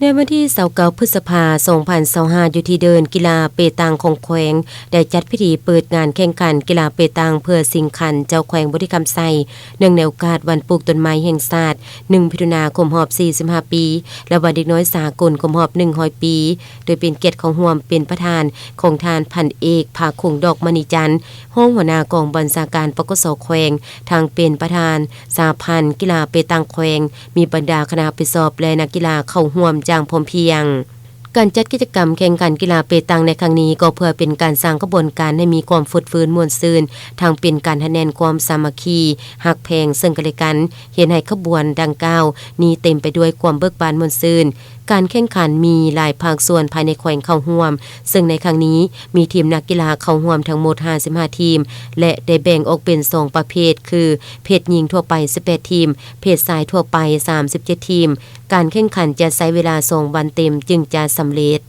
ໃນວັນທີຊາວເກົ້າ ພຶດສະພາ ສອງພັນຊາວຫ້າ ຢູ່ທີ່ເດີ່ນກິລາເປຕັງຂອງແຂວງ ໄດ້ຈັດພິທີເປີດງານແຂ່ງຂັນກິລາເປຕັງເພື່ອຊິງຂັນເຈົ້າແຂວງບໍລິຄຳໄຊ ເນື່ອງໃນໂອກາດວັນປູກຕົ້ນໄມ້ແຫ່ງຊາດ ໜຶ່ງ ມິຖຸນາ ຄົບຮອບ ສີ່ສິບຫ້າ ປີ ແລະ ວັນເດັກນ້ອຍສາກົນ ຄົບຮອບ ໜຶ່ງຮ້ອຍ ປີ ໂດຍເປັນກຽດເຂົ້າຮ່ວມເປັນປະທານຂອງທ່ານ ພັນເອກ ພາຄົງ ດອກມະນີຈັນ ຮອງຫົວໜ້າກອງບັນຊາການ ປກສ ແຂວງ, ທັງເປັນປະທານສະຫະພັນກິລາເປຕັງແຂວງ, ມີບັນດາຄະນະຮັບຜິດຊອບ ແລະ ນັກກິລາເຂົ້າຮ່ວມຢ່າງພ້ອມພຽງ. ການຈັດກິດຈະກຳແຂ່ງຂັນກິລາເປຕັງໃນຄັ້ງນີ້ ກໍເພື່ອເປັນການສ້າງຂະບວນການໃຫ້ມີຄວາມຟົດຟື້ນມ່ວນຊື່ນ, ທັງເປັນການຮັດແໜ້ນຄວາມສາມັກຄີ, ຮັກແພງເຊິ່ງກັນແລະກັນ, ເຮັດໃຫ້ຂະບວນດັ່ງກ່າວນີ້ເຕັມໄປດ້ວຍຄວາມເບີກບານມ່ວນຊື່ນ. ການແຂ່ງຂັນມີຫຼາຍພາກສ່ວນພາຍໃນແຂວງເຂົ້າຮ່ວມ, ເຊິ່ງໃນຄັ້ງນີ້ມີທີມນັກກິລາເຂົ້າຮ່ວມທັງໝົດ ຫ້າສິບຫ້າ ທີມ ແລະ ໄດ້ແບ່ງອອກເປັນສອງປະເພດ ຄື ເພດຍິງທົ່ວໄປ ສິບແປດ ທີມ, ເພດຊາຍທົ່ວໄປ ສາມສິບເຈັດ ທີມ. ການແຂ່ງຂັນຈະໃຊ້ເວລາສອງວັນເຕັມຈຶ່ງຈະສຳເລັດ.